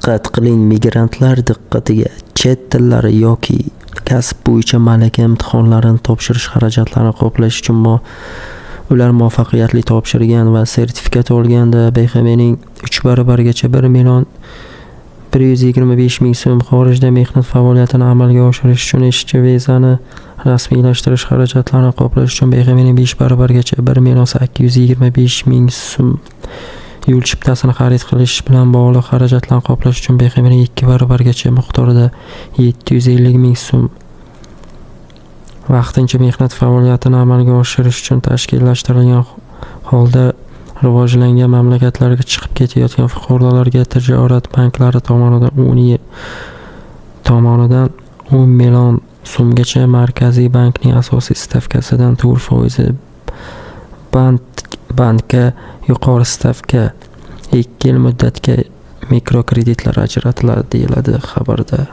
Diqqat qiling, migrantlar diqqatiga! Chet tillari yoki kasb bo'yicha malaka imtihonlarini topshirish xarajatlarini qoplash uchun ular muvaffaqiyatli topshirgan va sertifikat olganda BXBning 3 barobargacha 1 million 125 ming so'm, xorijda mehnat faoliyatini amalga oshirish uchun ishchi vizani rasmiylashtirish xarajatlarini qoplash uchun BXBning 5 barobargacha 1 million 825 ming so'm, yo'l chiptasini xarid qilish bilan bog'liq xarajatlarni qoplash uchun BXBning 2 barobargacha miqdorida 750 ming so'm, vaqtincha mehnat faoliyatini amalga oshirish uchun tashkillashtirilgan holda rivojlangan mamlakatlarga chiqib ketayotgan fuqarolarga tijorat banklari tomonidan 10 million so'mgacha Markaziy bankning asosiy stavkasidan 4 foizi bankka yuqori stavka 2 yil muddatga mikrokreditlar ajratiladi, deyiladi xabarda.